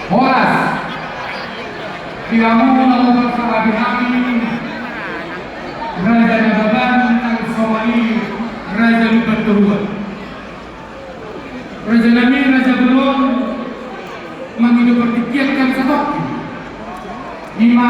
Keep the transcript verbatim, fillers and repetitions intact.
Horas. Di hamu na huparsangapi hami, Raja Nababan, nang songon i Raja Lumban Toruan. Raja nami, Raja Bolon, mangido partingkian hami satongkin. Ima